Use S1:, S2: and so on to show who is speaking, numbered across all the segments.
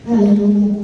S1: Haleluya.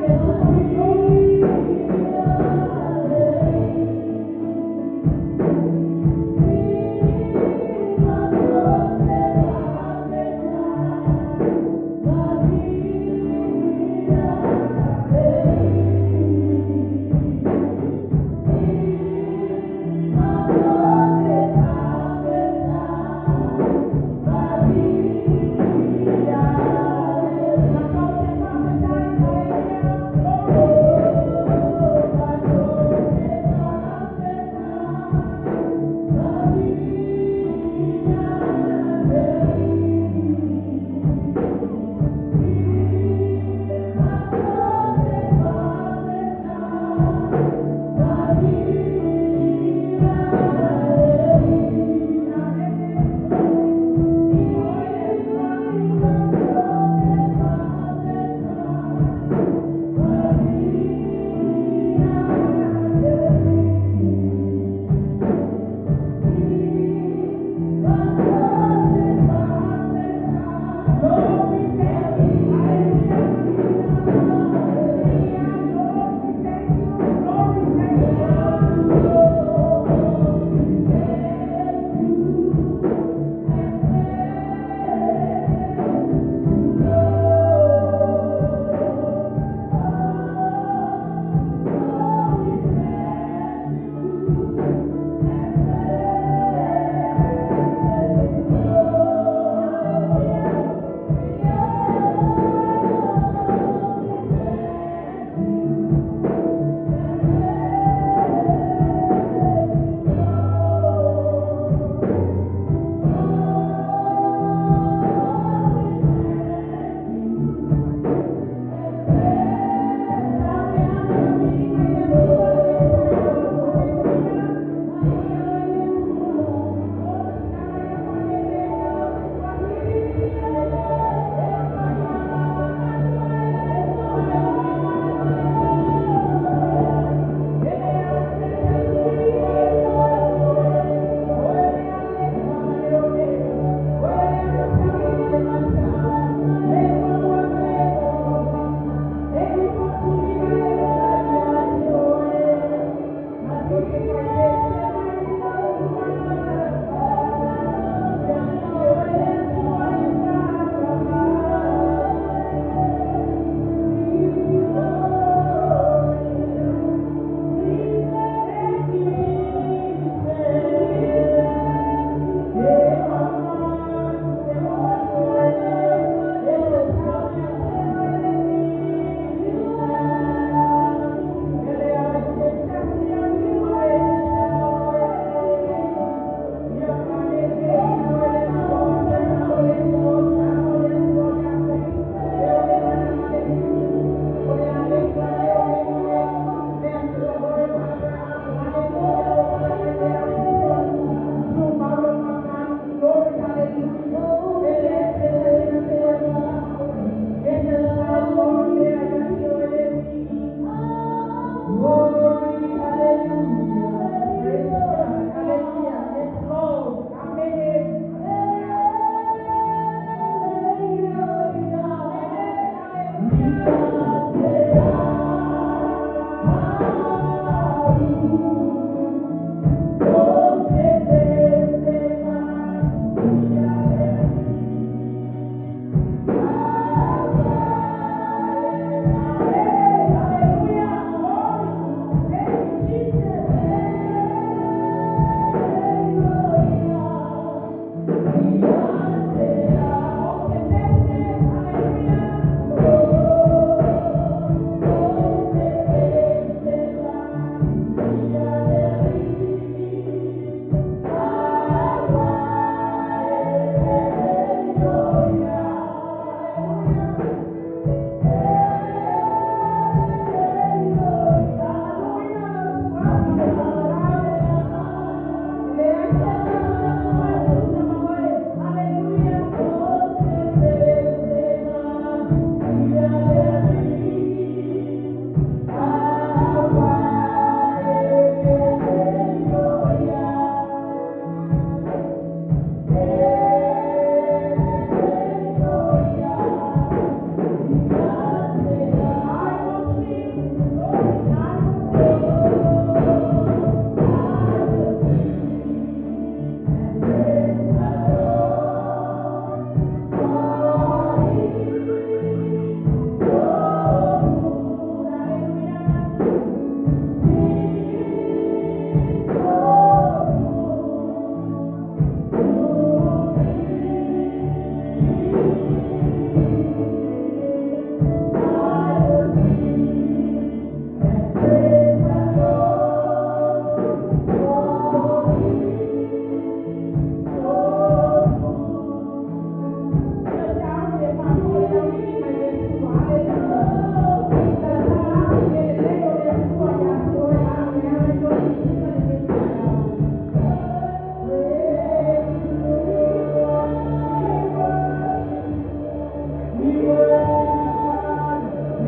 S1: Hallelujah.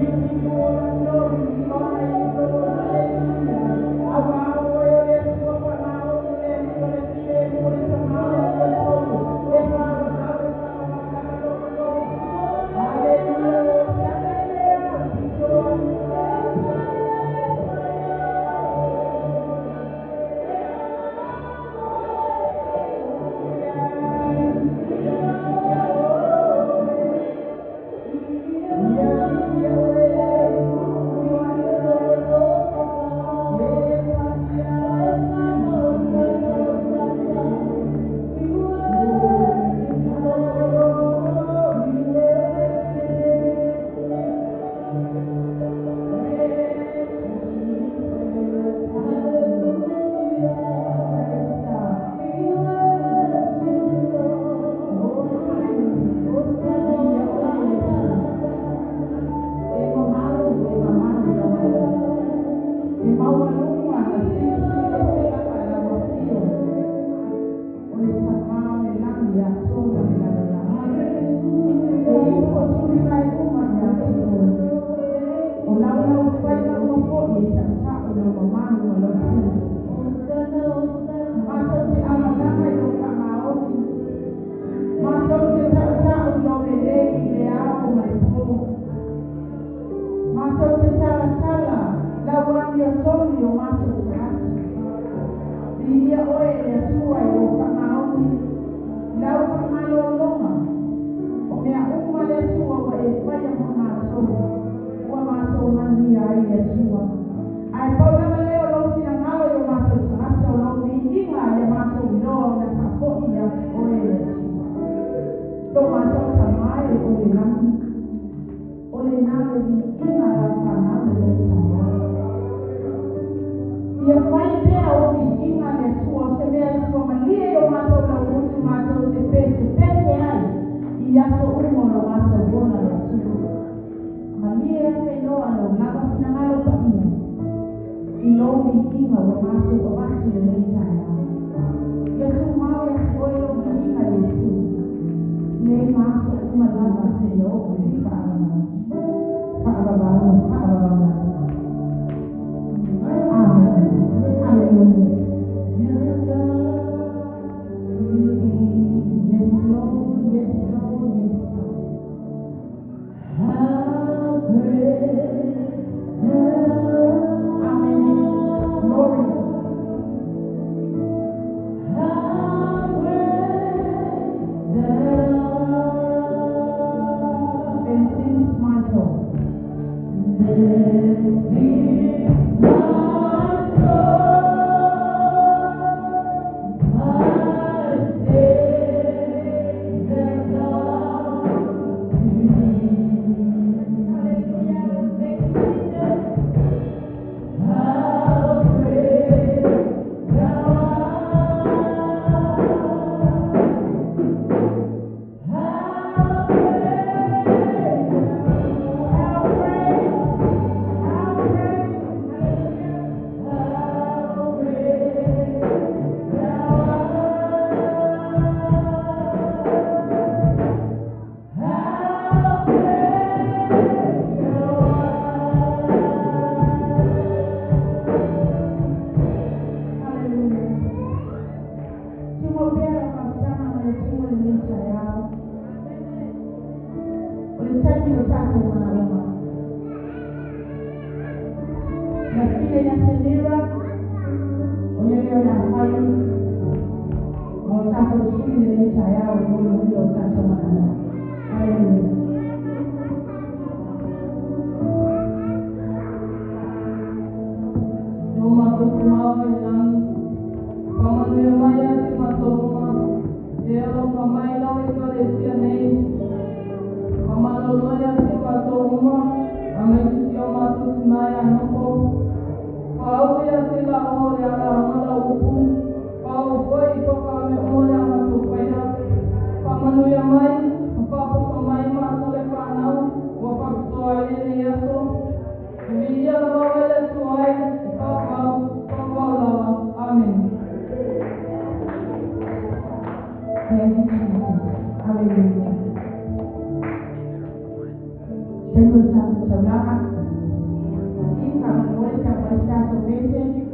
S1: We give you all the glory. We honor you, Lord. Hallelujah. Aua o e o le Atua faamaoni le alii o le filemu o le Tamā o le amiotonu. E faavavau e faavavau lava lou loto. Hallelujah, Hosanna i le ao pito. Hallelujah. Ia viia oe le Atua. We honor you, Lord. E paia We worship you, Lord. Oh, we worship. Thank you, Jesus. Hallelujah. Praise God. Oh, hallelujah. Viia oe le Atua. E mamalu, e mamalu lava oe. E maualuga ma silisili ese lava lau afio. O le Tamā o le lagi atoa ma le lalolagi. E ifo tulivae uma ia te oe. O lau lau faiga uma fo'i e ta'uta'u i lou mamalu ma lou silisili. Matou te amalaga i lou faamaoni. Matou te ta'uta'u i lou lelei i le ao ma le pō. Matou te talatala lau amiotonu i o matou tagata. Viia oe e le Atua i lou faamaoni, lau faamalōlōga. O mea uma le Atua ua e faia mo matou. Ua matou manuia ai le Atua. Ae pau lava lea o lou finagalo i o matou tagata o lou viiga ia matou iloa ona faafo'i ia te oe le Atua. Lo matou Tamā e o i le lagi. O lena le viiga a lau fanau lenei taeao. Ia fai pea ou viiga le Atua o se mea e suamalie i o matou laugutu matou te pesepese ai i aso uma o lo matou ola le Atua. Malie afenoa lou lava finagalo paia i lou viiga ua matou avatu lenei taeao. Ia tumau ia te oe lou viiga Iesu. Nei ma aso uma lava seia oo i le faavavau. Faavavau ma faavavau lava. Amen. Hallelujah. Yes, Lord. Yes, Lord. Yes, Lord. Amen. Glory. Then sings my soul. Hallelujah. Thank you, Jesus. How great. How great. Hallelujah. Hallelujah. Tumo pea lau faautaga ma le Atua lenei taeao. O le taimi o tatou manaoga. Na file ina Senira, o ia lea o le a fai ma o tatou sui lenei taeao e mulimulia o tatou manaoga. Hallelujah.
S2: No matou Tamā i le lagi, faamanuia mai ia te matou uma, e alofa mai lau Ekalesia nei. Faamalolo ia te matou uma, aemaise si o matou tinā ia Noko. Faauu ia te laua o Leala ma Lauupu, faauu foi i polokalame uma o le a matou faia. Faamanuia mai, ma faapoto mai matou le fanau, ua faapitoa ai lenei aso. E viia lava oe le Atua e, e faavavau, faavavau lava. Amene.
S1: Thank you, Jesus. Hallelujah. Taimi o tatou taulaga. Hallelujah.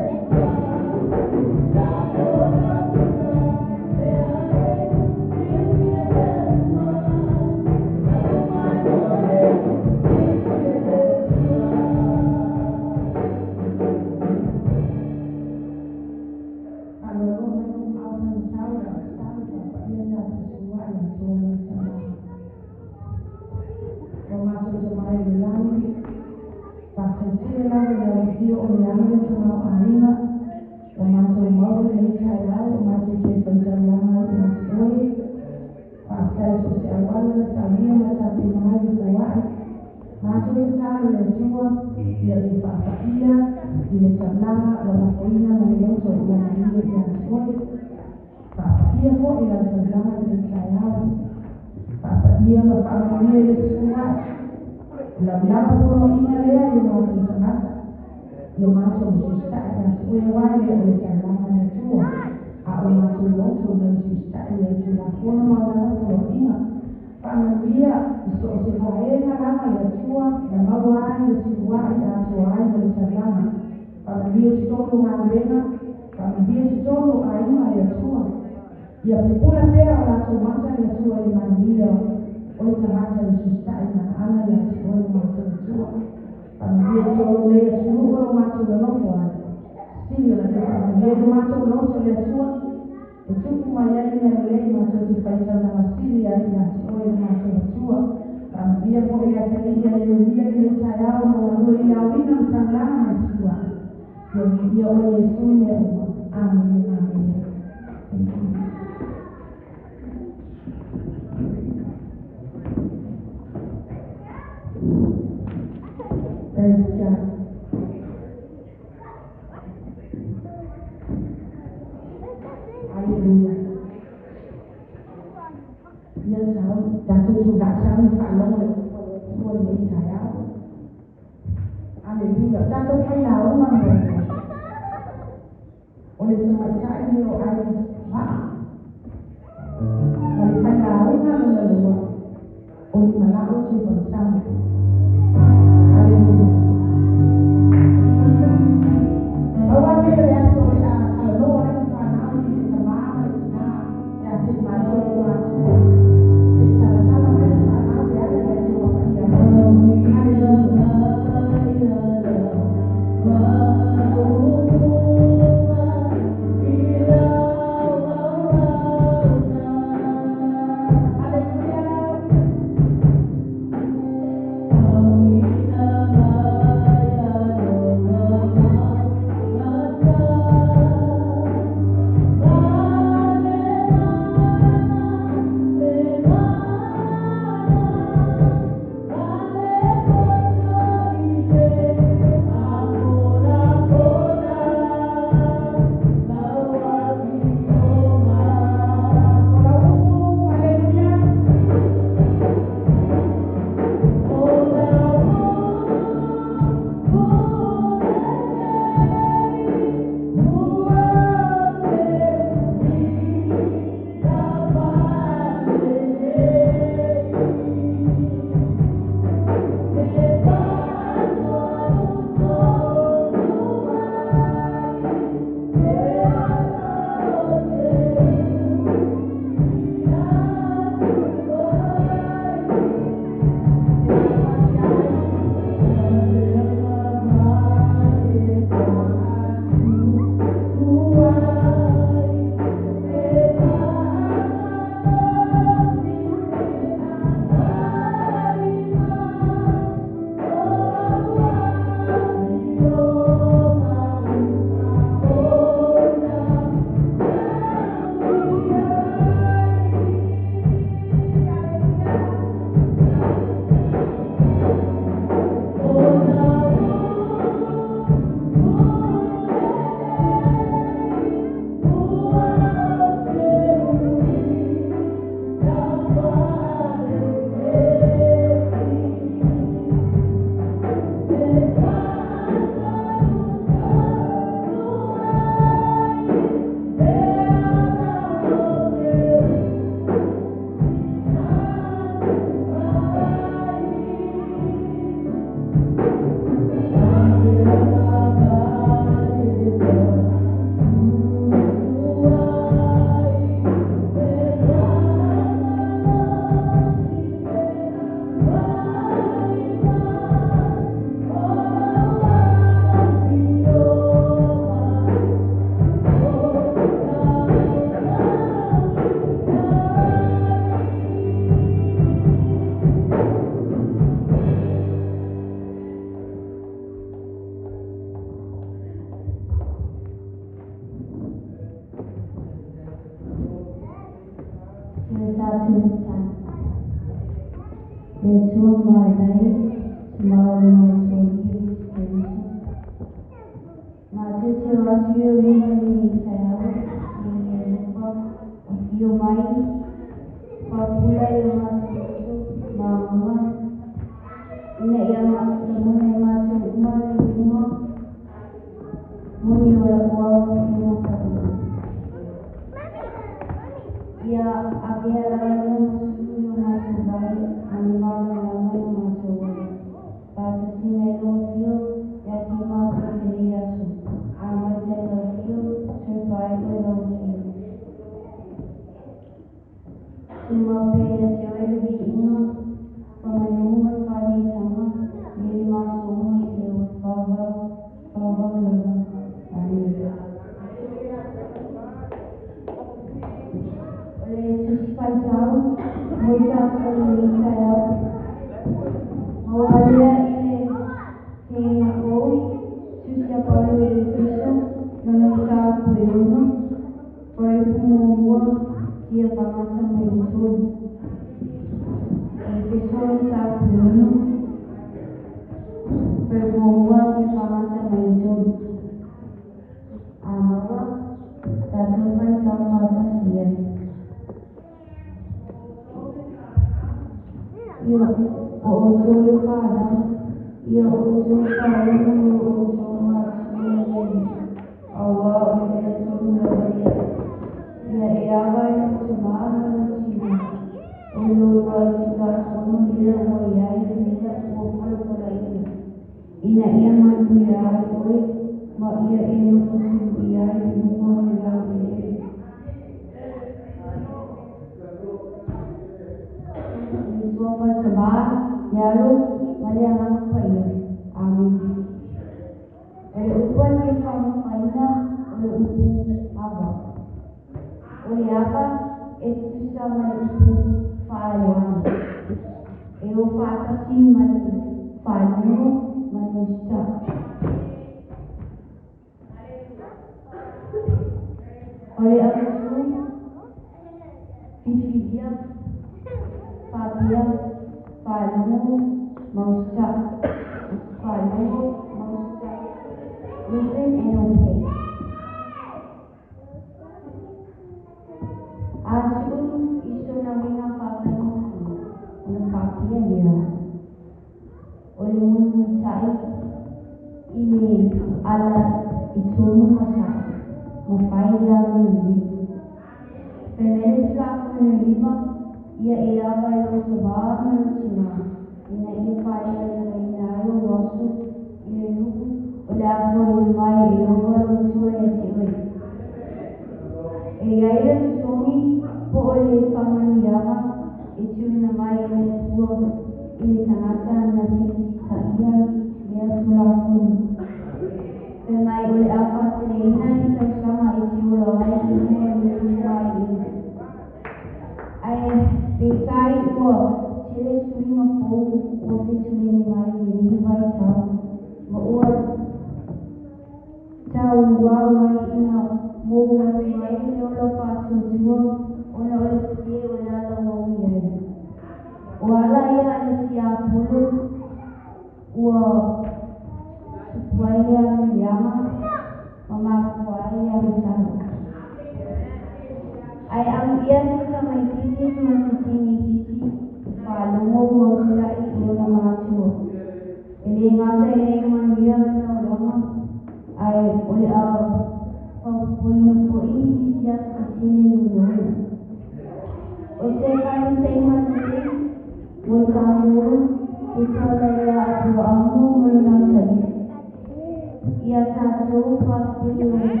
S3: Ia tatou faapea.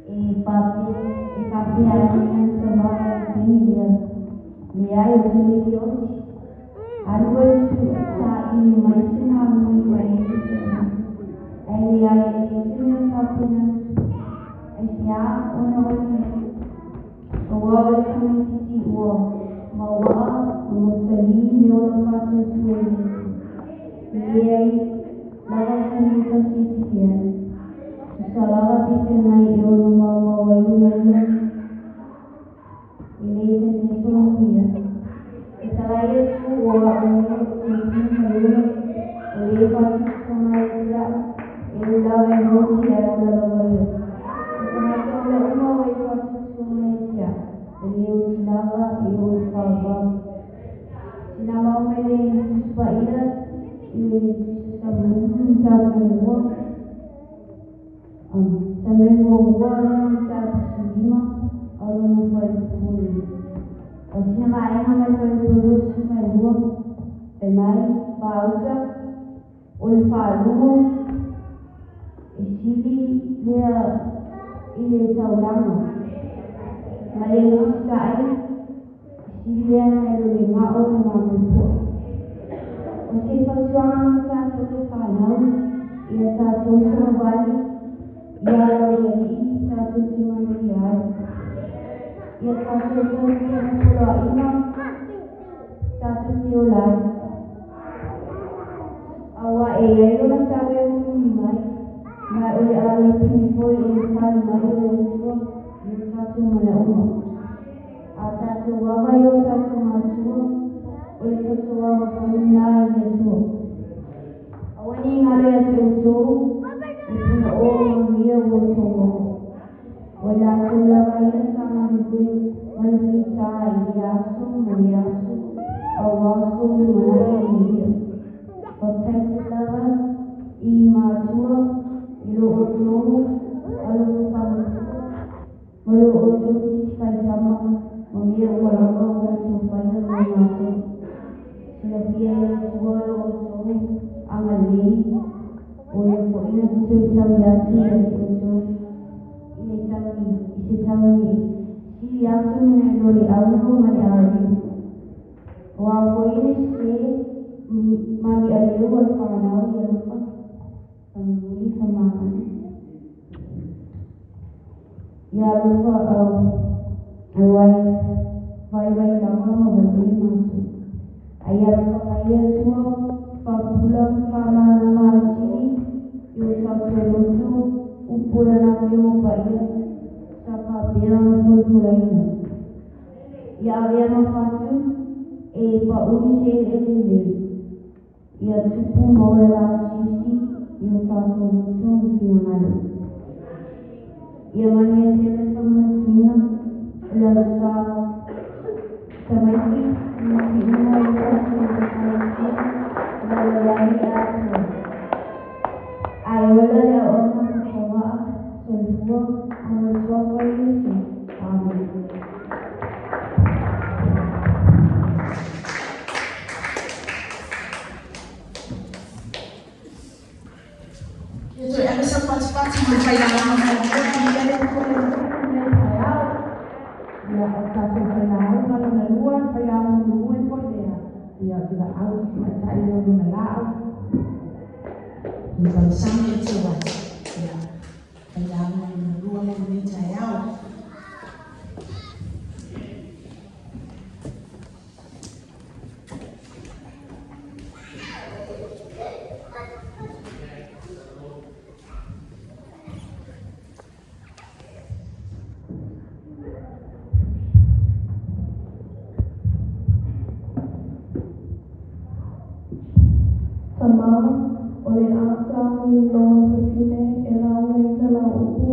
S3: E faapea ai na savai le taimi lea, leai o se le oti. Alu ai saili mai se mamoe mai ai leai e leai se mea faapena Aisea ona o le aua o le tamaitiiti ua mauaa ma mausali le ola faatuatua i le Atua. E leai lava se mea tasi e pite ai. Tusa lava pe fai mai e ono maumau ai lona lima, e le taitai solomuia. Tatala ai Iesu o a'u nei o te ma le o le faatutusa mai ia te a'u, e ui lava e maoti ae ola lava ia. O tagata ola uma ua e faatuatua mai ia te a'u, e le oti lava i o i le faavavau. Sina mau mai le Tusi Paia i le Tusi Samuelu mataupu muamua, Samuelu muamua lona mataupu 15 ao lona fuaiupu O sina vaega mai fuaiupu 22 fai mai faauta o le faalogo e sili lea i le taulaga ma le usita'i e sili lea nai lo le ga'o o le mamoe pu'a. O se fautuaga mo tatou le fanau ia tatou savavali ia ala o le Alii tatou te manuia ai. Ia tatou taumafai poloaiga tatou te ola ai. Aua e iai lona tau e mulimuli mai, ma o le a le pine foi o le tali mai o le Atua i o tatou manaoga. A tatou ava i o tatou matua, o le tatou ava foi lena i le Atua. Aua ne i galo ia te outou le punaoa o manuia ua outou maua. O i latou lava ia sa galulue ma le fita i lea aso ma lea aso, aua so lumanai manuia. Faafetai tele lava i matua i lo outou alofa faamatua ma lo outou titi faitama ma mea uma lava ua outou faia mo matou. Silafia e le Atua lo outou agalelei, o ia foi na te toe taui atu ia te outou i le taui i se taui sili atu nai lo le auno ma le aoliu. O a foi le sē ma ni aleu a le fanau i alofa, famomoli famagana. Ia alofa au ai vaivai lava ma valie matou. Ai alofa mai le Atua, faapupula ma faamalamalama atili i o tatou loto upu o lana Afioga Paia sa faapea ona folafolaina. Ia avea ma fatu e pa'u i se eleele lelei. Ia tupu ma ola lausiusi i o tatou loto ma finagalo. Ia manuia tele le faamanatuina o le Aso Sa tamaiti ma siuga i le tatou Ekalesia lalolagi atoa. Ae ola le aoaoga faatauaa soifua ona o le suafa o Iesu. Amene.
S1: Ia toe ave sau fatufatu mo le failauga muamua. Viia le Atua i lana upu i lenei taeao. Ia, o le tatou failauga lona lua, le failauga mulimuli foi lea. Ia, ou te valaau i le tamaitai lea o Lumalaau.
S4: Le palusami e teu atu. Ia, failauga lona lua mo lenei taeao.
S5: Tama, o le a sauni lou fafine e laugaina lau upu,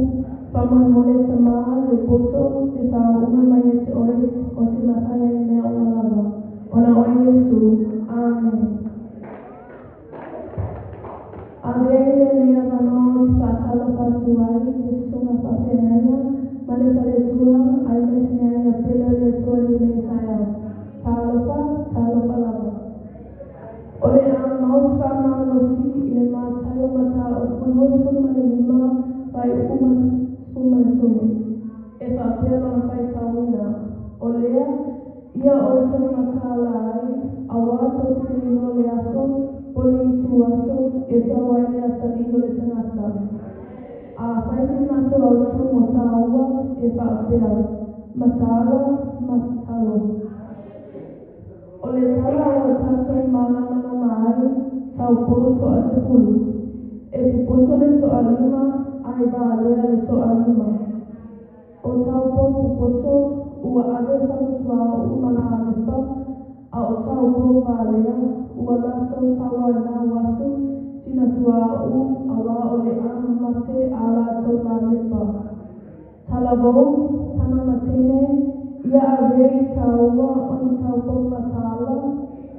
S5: faamolemole Tama, le poto, le faauuga mai ia te oe, o te mafai ai mea uma lava. Ona oe Iesu. Amene. Avea ai lenei avanoa ou te faatalofa atu ai i le susuga faafeagaiga ma le faletua aemaise ni aiga pele o le Atua i lenei taeao. Talofa, talofa lava. O le a mau se faamalolosi i le Mataio mataupu 25 fuaiupu tumutumu. E faapea lona faitauina, o lea ia outou mataala ai, auā tou te le iloa le aso po o le ituaso e tau ai le atalii o le tagata. A fai se manatu autū mo tāua e faapea, mataala ma tatalo. O le tala ua tatou malamalama ai, taupou toasefulu. E popoto le toalima ae valea le toalima. O taupou popoto ua ave fagutuao'u ma lamepa, a o taupou valea ua latou tauanau atu tinatuao'u auā o le a mamate a latou lamepa. Talavou, tama ma teine, ia avea i tāua o ni taupou mataala,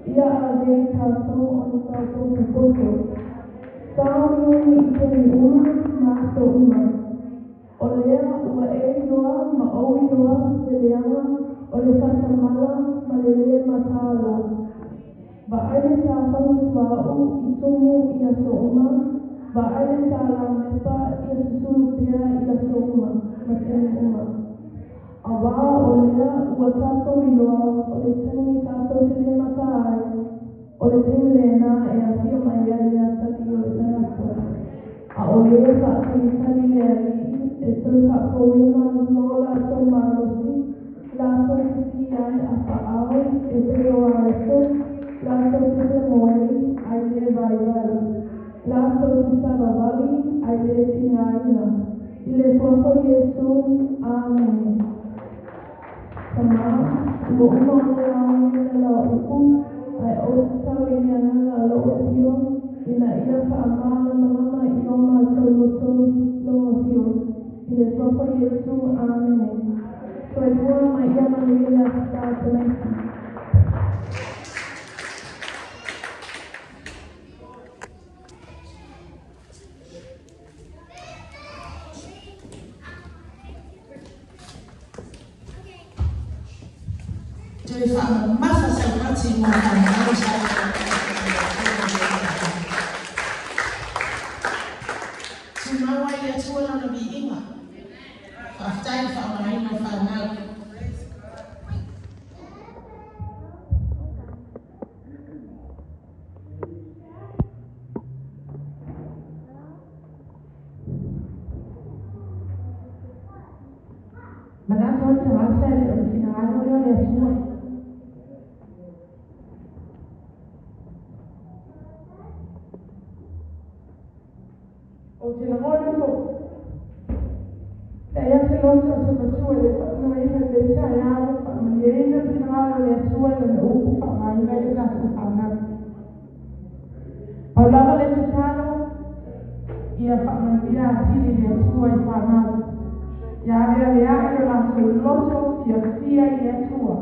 S5: ia avea i tatou o ni taupou popoto. Sauniuni i taimi uma ma aso uma. O lea ua e iloa ma ou iloa le leaga o le faatamala ma le lē mataala. Vaai le tā fagutuao'u i tumu i aso uma, vaai le tā lamepa ia susulu pea i aso uma ma taimi uma. Auā o lea ua tatou iloa o le taimi tatou te lē mata ai, o le taimi lenā e afio mai ai le atalii o le tagata. A o lē faatalitali le alii e toe faafouina lo latou malosi, latou te sii ai afaao e pei o aeto, latou te femoei ae lē vaivai, latou te savavali ae lē tigaina. I le suafa o Iesu, Amene. Tamā, ua uma ona laugaina lau upu, ae ou tatalo i le agaga o lou afio, ina ia faamalamalama i o matou loto lou afio. I le suafa o Iesu, Amene. Soifua ma ia manuia le Aso Sa o tamaiti.
S1: Toe faamamafa sau pati mo fanau sa Tumau ai le Atua lona viiga. Faafetai le faaaogaina o fanau. Manatu ai le tagata e le o le finagalo lea o le Atua. Ou te lagona foi, leai lava se loto o se matua e le faanuaina i lenei taeao, faamalieina le finagalo o le Atua i Lana upu faaaogaina ai le tatou fanau. Pau lava le tatalo, ia faamanuia atili le Atua i fanau. Ia aveavea'i lo latou loto fiafia i le Atua.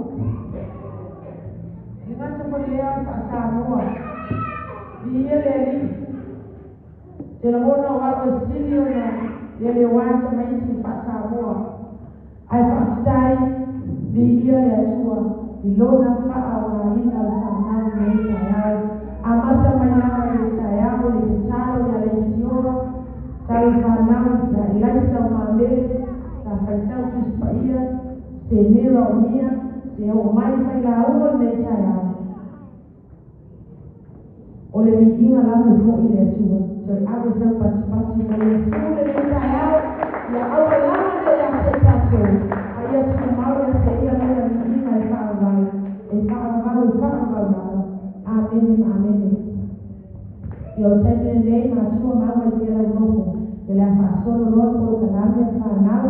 S1: E le gata foi i lea o le faa-Samoa. Viia le Alii. Te lagona o au e sili ona lealeoa tamaiti i le faa-Samoa. Ae faafetai, viia le Atua i Lona faaaogaina o le fanau i lenei taeao. Amata mai lava i le taeao i le tatalo ia Leitioa, sau i fanau ia Elaisa o Mamele, sa faitau Tusi Paia, Senera o Mia, seia oo mai i failauga lenei taeao. O le viiga lava e fo'i i le Atua. Toe ave sau patipati mo Iesu lenei taeao, ia aua lava ne i ia te i tatou, a ia tumau ia te ia Lona viiga e faavavau, e faavavau, e faavavau lava. Amene ma amene. Ia o le taimi lenei, matua ma au ai pea lau nofo, ia o le a faasolo loa le polokalame a le fanau,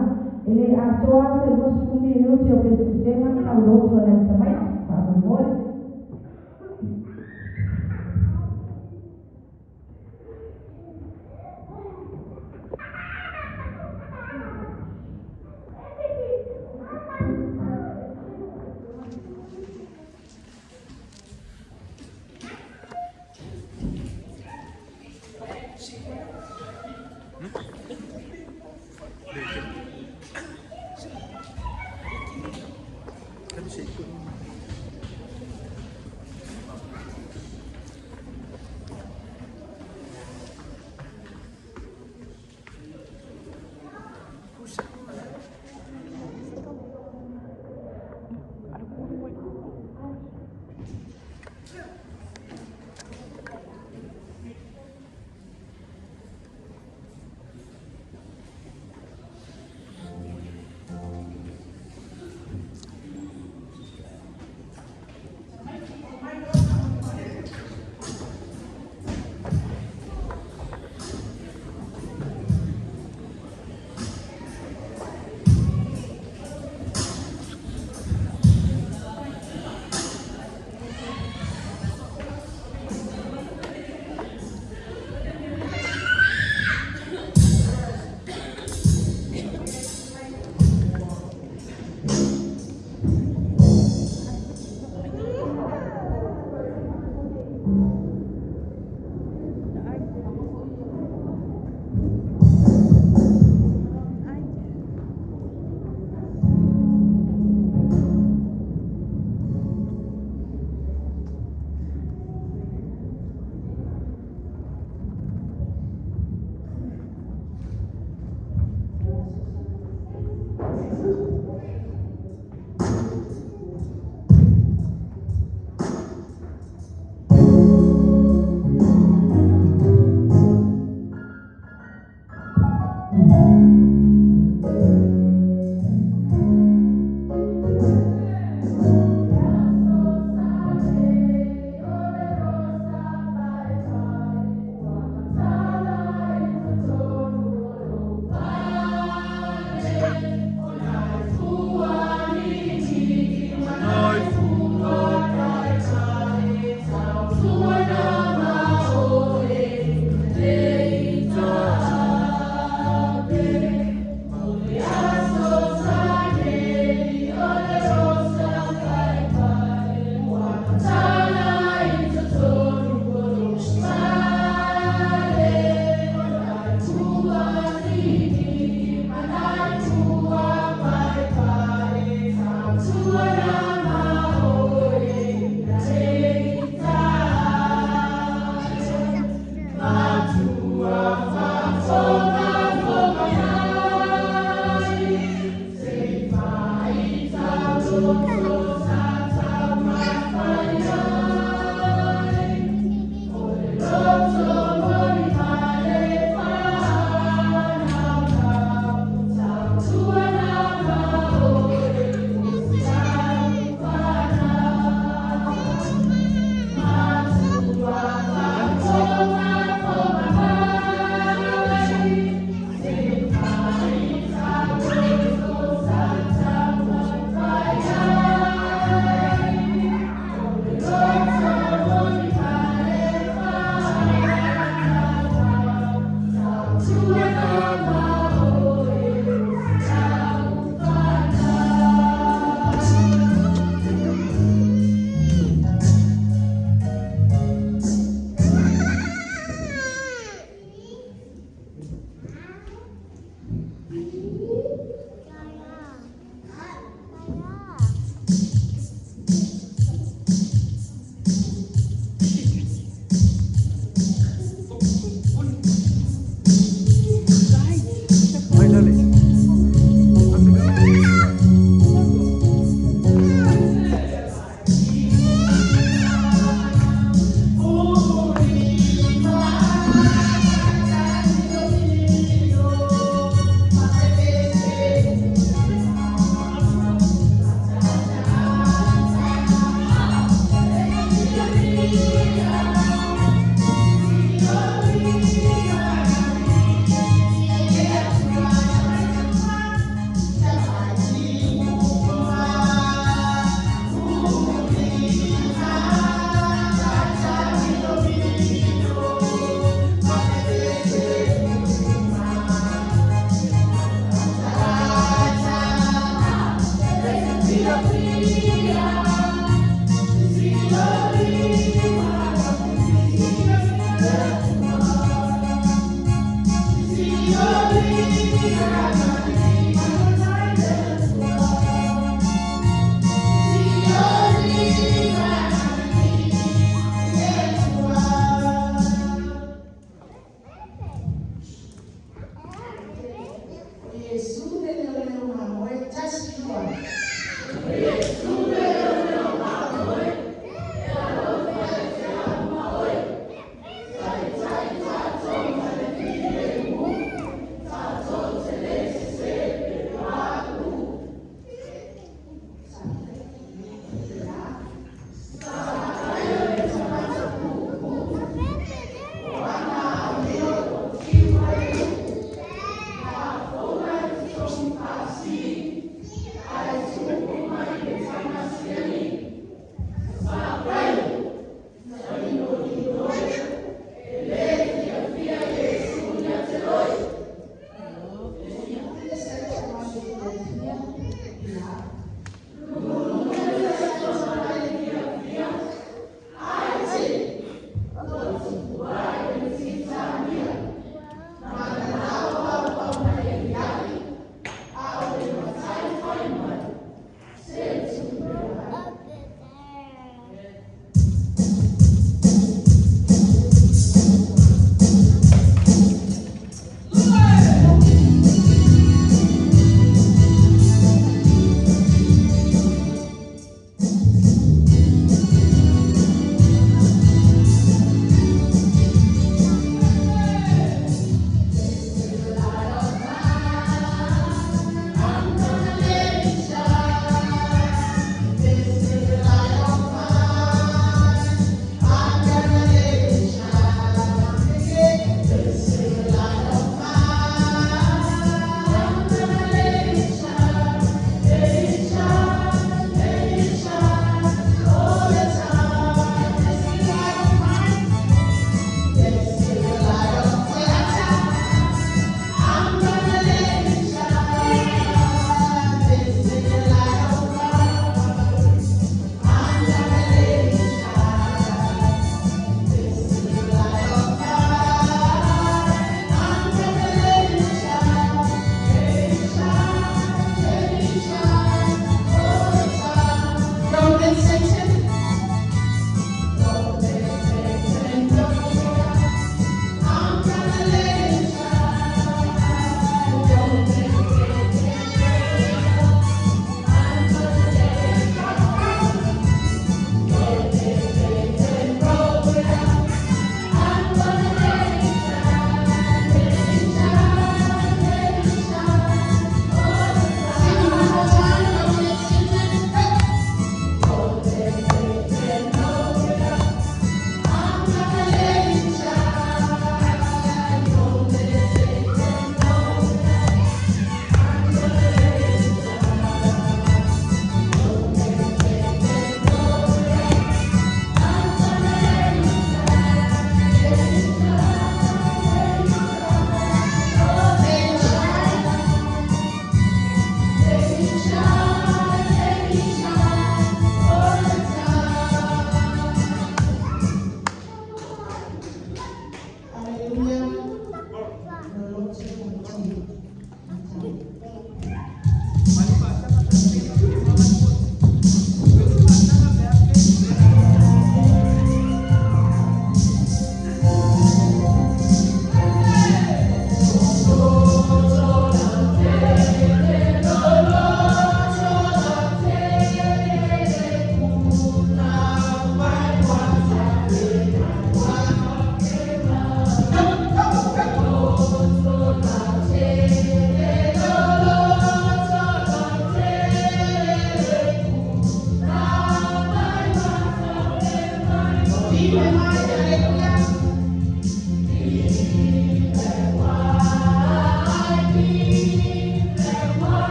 S1: e le atoa se 20 minute o pesepesega tauloto a nai tamaiti, faamolemole.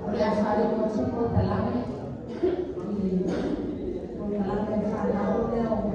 S4: O le a faalii atu polokalame i polokalame a le fanau lea o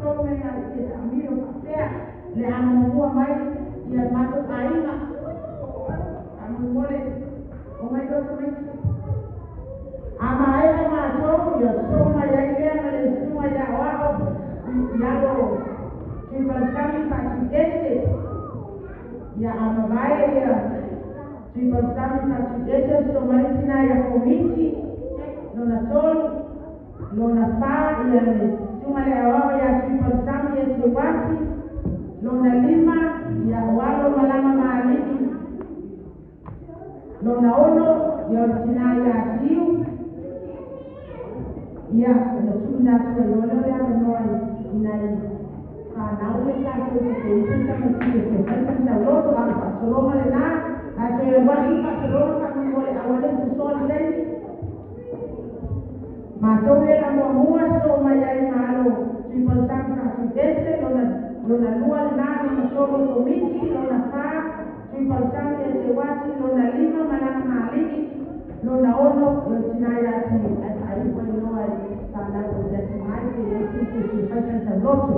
S1: faasolo mai i e taamilo faapea le a muamua mai ia le matou aiga faamolemole omai loa tamaiti a maea matou ia sosoo mai ai lea ma le susuga i le aoao i alo Tuipalesami faatuiese ia a mavae ia Tuipalesami faatuiese sosoo mai le tinā ia Komiti lona tolu lona fā ia le susuga le aoao ia Tuipalesami e Teuati lona lima ia o alo malaga maalii lona ono ia o le tinā ia Tiu ia ona tuuina atu ai loa lea o le avanoa i nai fanau le tatou te isi tamaiti e fia fai sana tauloto a o le faasologa lenā ae toe alu atu le faasologa faamolemole aua le tosoa le taimi matou le la muamua sosoo mai ai ma alo Tuipalesami faatuiese lona lua lenā lona tolu Komiti lona fā Tuipalesami e Teuati lona lima malaga maalii lona ono ia o tinā ia Tiu ae faaiu ai loa i fanau o asiasi mai pe i ai se isi e fia fai sana tauloto.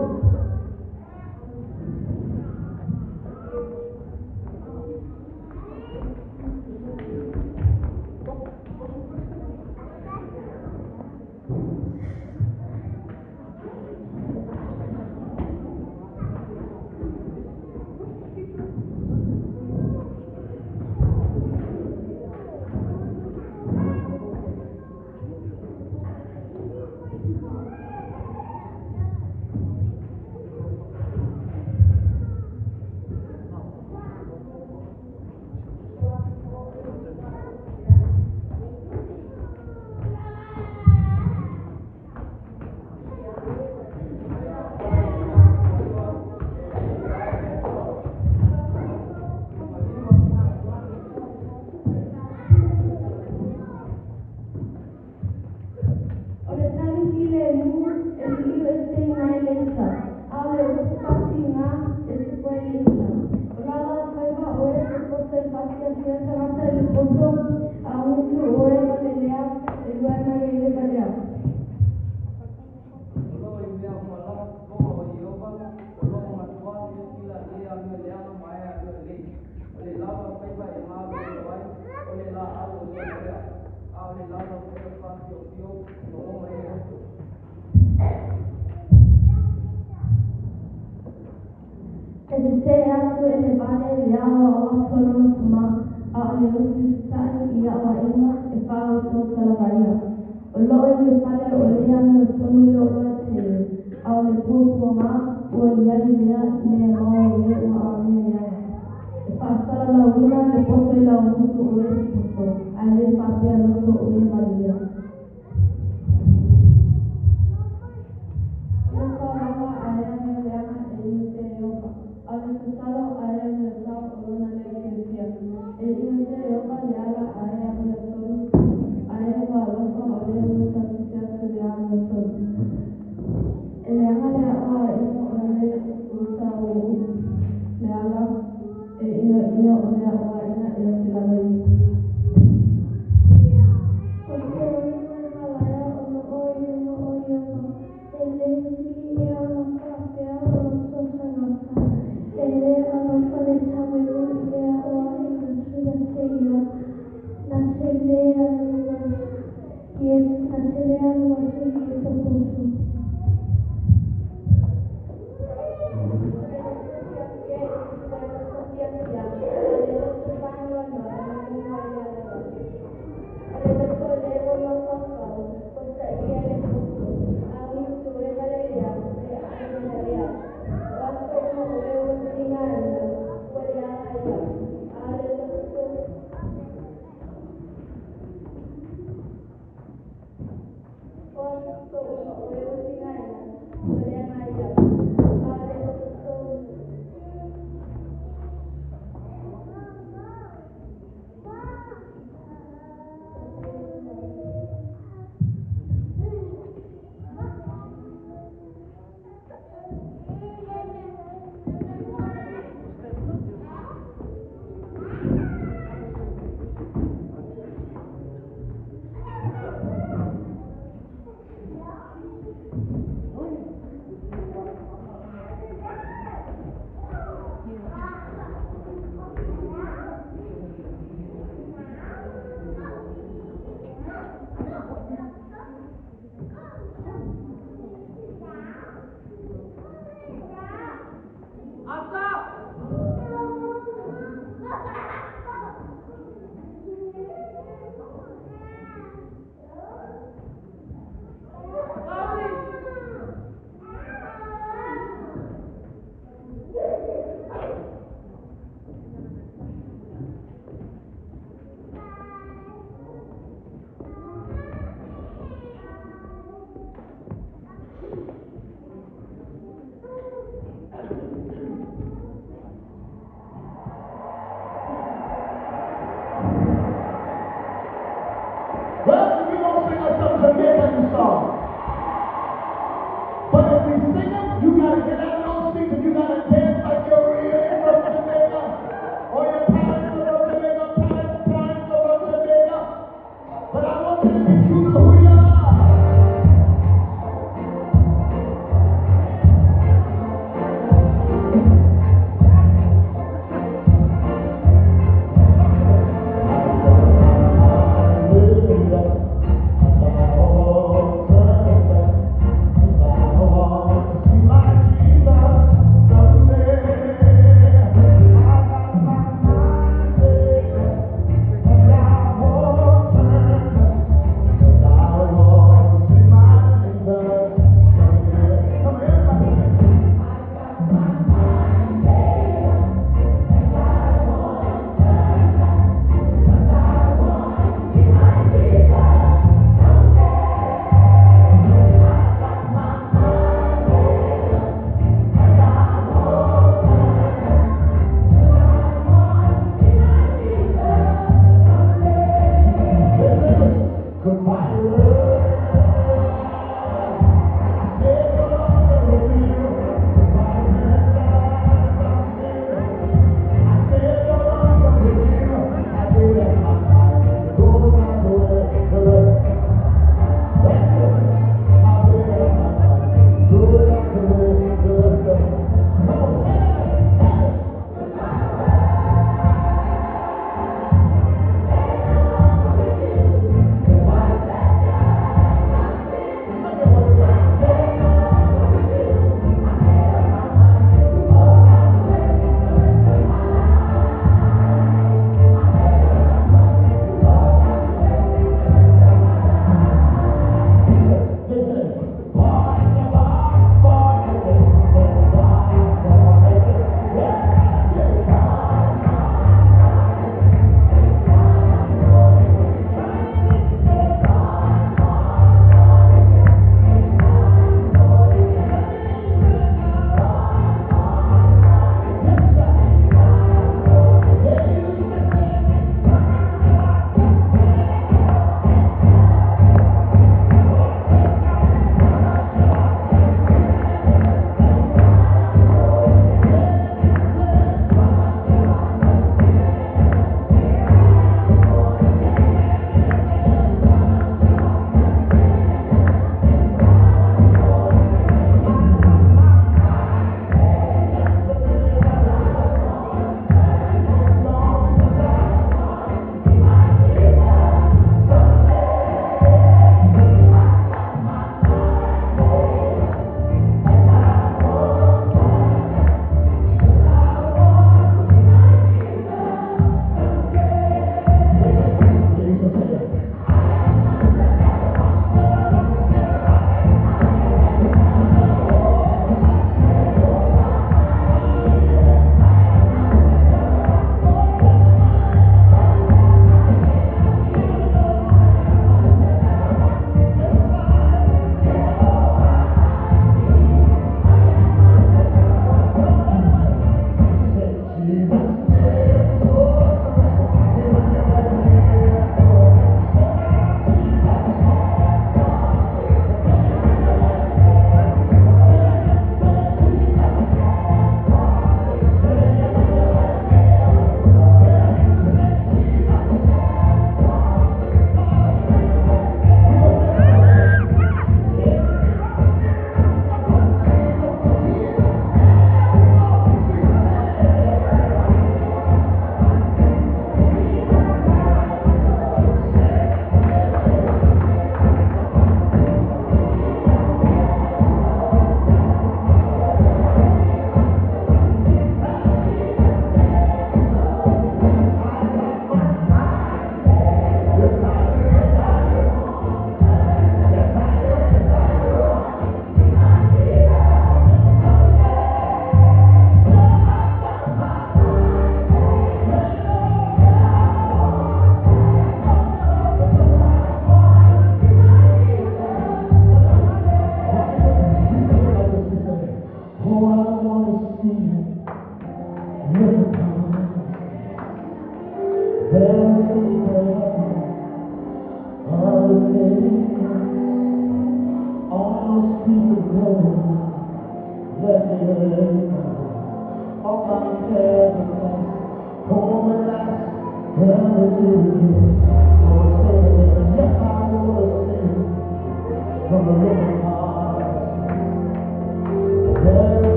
S3: O le tali filemu e liliu eseina ai le ita, a o le upu faatiga e tupu ai le ita. O laulau faiva o e popoto e faasiafia tagata i le poto, a o gutu o e valelea e luae mai ai le valea.
S2: O loo i mea uma lava fofoga o Ieova, o loo matuā silasila i e amio leaga ma e amio lelei. O le laulau faiva e malolo ai, o le laau o le valea, a o le laulau faiva faafiofio e maua mai ai loto.
S3: E tetee atu e le vale i le aoao atu a lona tamā, a o le usiusitai i aoaiga e faautautā lava ia. O loo i le fale o le amiotonu le oloa tele, a o le puapuagā ua i ai lea mea maua i e ua amio leaga. E faasalalauina le poto i lau gutu o e popoto, ae lē faapea loto o e valelea. O le taulaga a e amio leaga e inosia e Ieova, a o le tatalo a e amio sao o lona lea fiafia. E inosia e Ieova le ala a e amiotonu, a e ua alofa o lea ua tasisi atu i le amiotonu. E leaga le aoaiga o le utaū le ala e inoino o le aoaiga e oti lava ia.
S5: O ke uiga e malaea o loo i luga o Ieova, e lē sili ea ona faapea o so tagata. E lē alofa le tauiwi i le aoaiga atu ia te ia, na te lē alu atu i e popoto.
S3: O le loto fiafia e tupu ai loto fiafia, a o le loto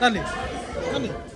S6: Dale, dale.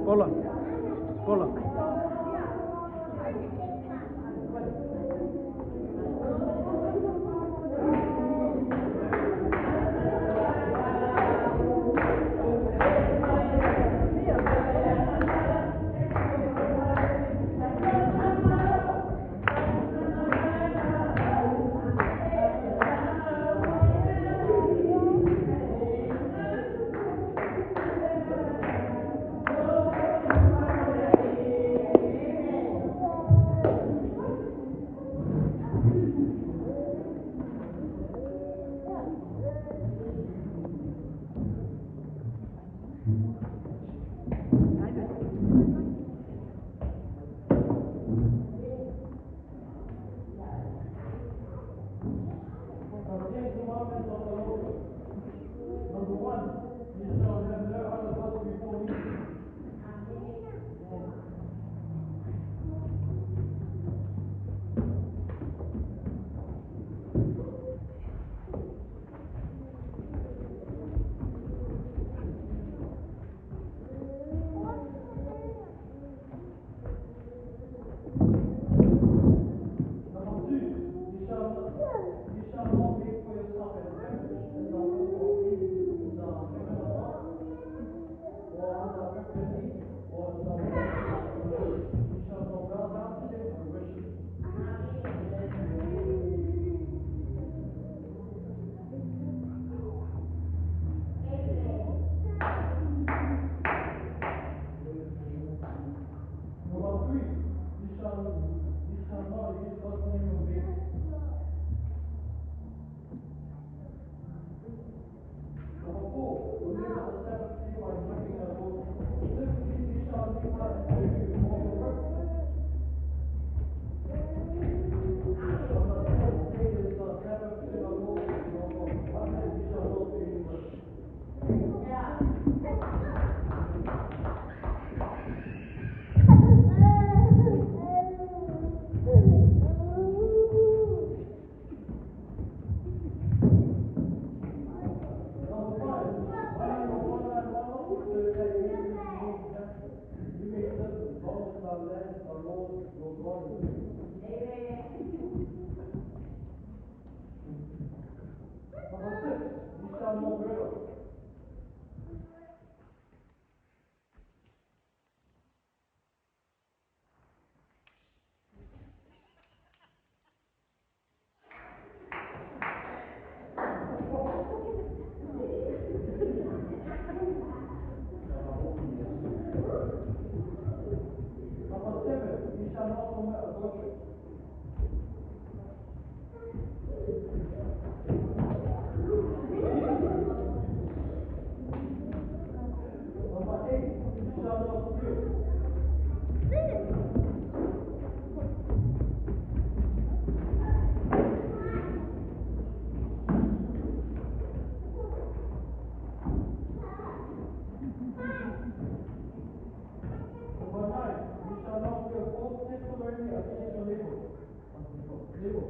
S6: Hola. Hola. Remember the Sabbath day by keeping it holy. 6 days you shall labor and do all your work. On the seventh day is the Sabbath to the Lord your God. 1 day you shall not do any work. Number 5, honor your father and mother, so that you may live long in the land the Lord your God is giving you. Number 6, you shall not murder. Number 7, you shall not commit adultery. Number 8, you shall not steal. Number 9, you shall not bear false testimony against your neighbor. Neighbor.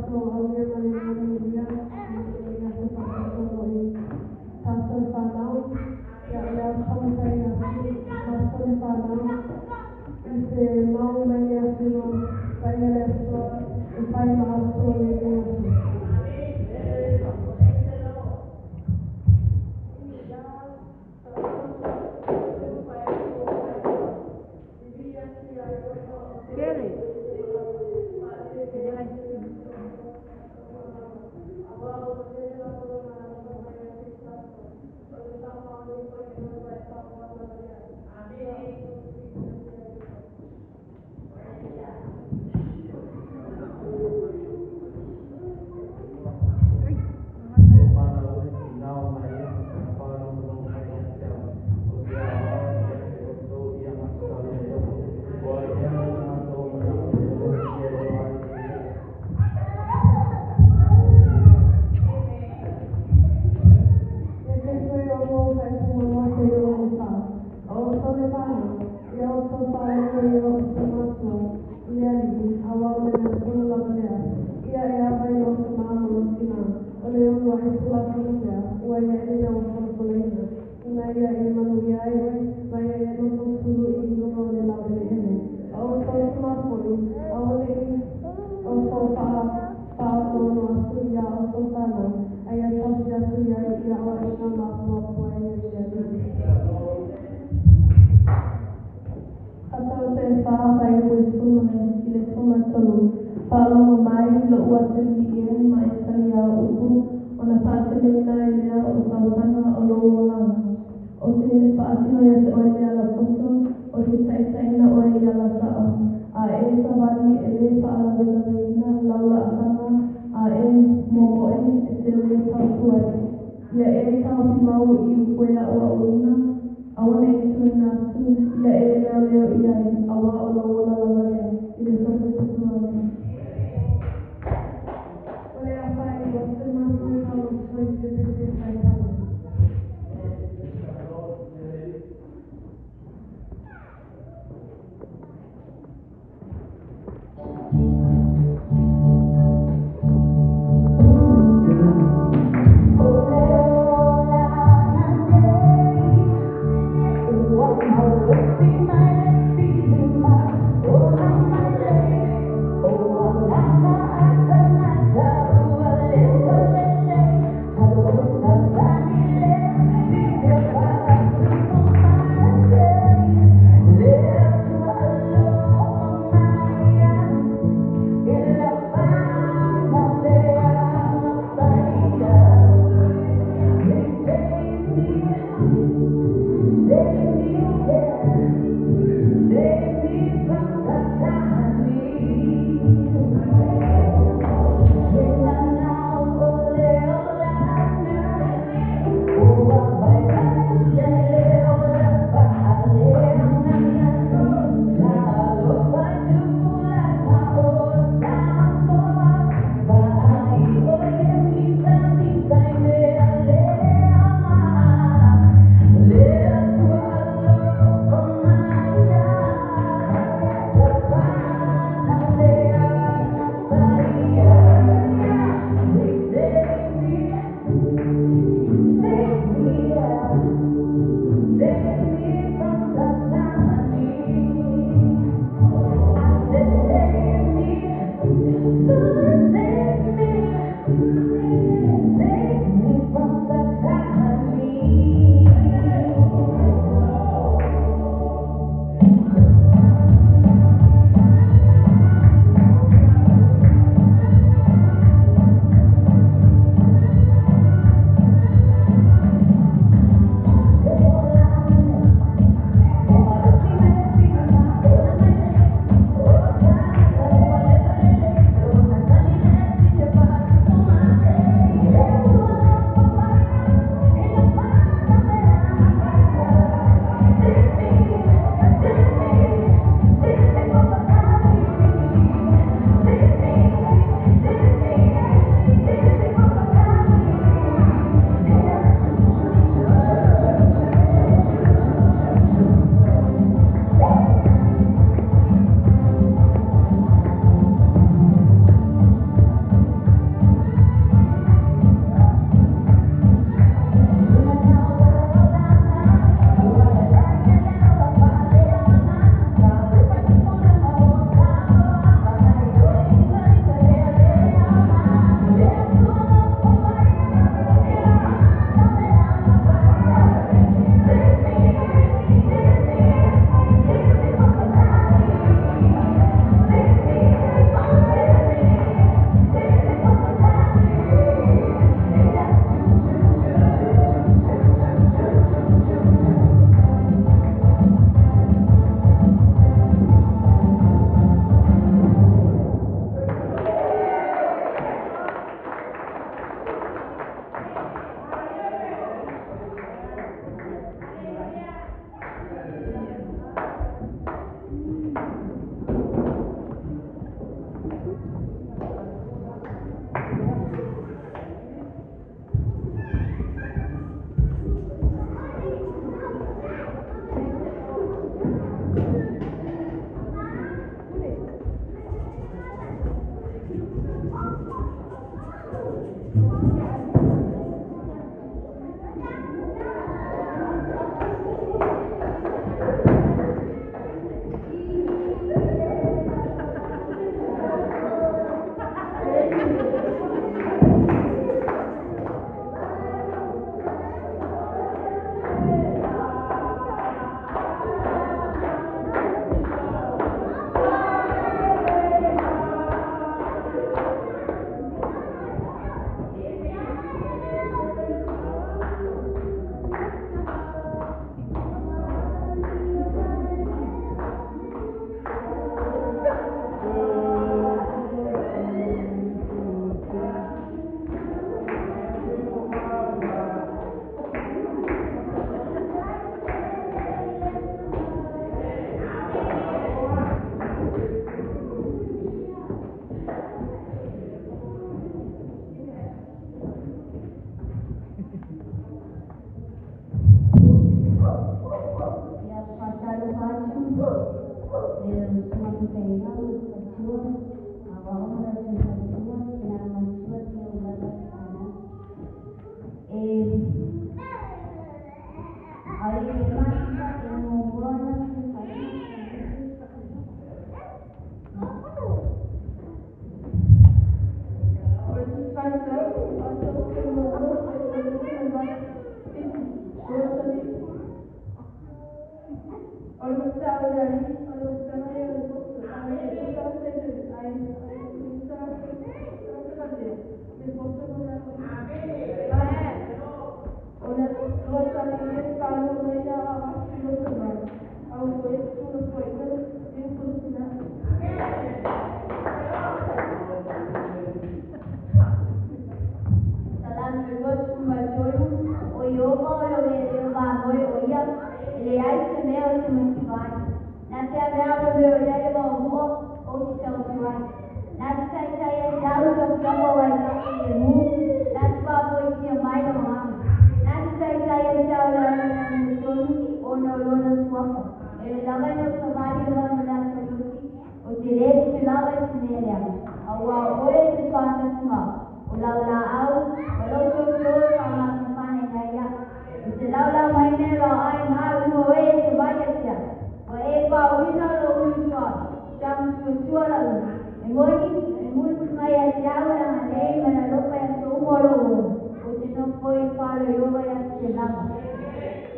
S5: Tauaulia ma le manuia ia se faasoasoa i tatou fanau. Ia o le a taumafai atu matou le fanau i se mau mai le Afioga Paia le Atua e fai ma aso o lenei aso.
S3: Oh,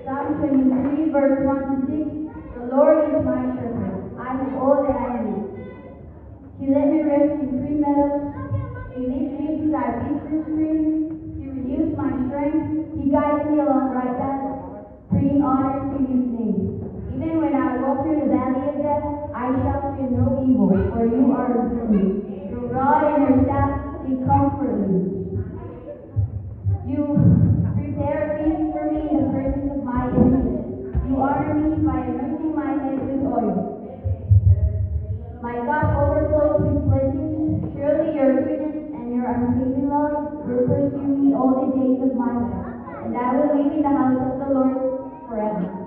S3: Psalm 23, verse 1 to 6. The Lord is my shepherd. I have all that I need. He let me rest in green meadows. He leads me beside peaceful streams. He renews my strength. He guides me along right paths, bringing honor to his name. Even when I walk through the valley of death, I shall fear no evil, for you are with me. Your rod and your staff, they comfort me. You prepare a feast for me in the presence of my enemies. You honor me by anointing my head with oil. My cup overflows with blessings. Surely your goodness and your unfailing love will pursue me all the days of my life, and I will live in the house of the Lord forever.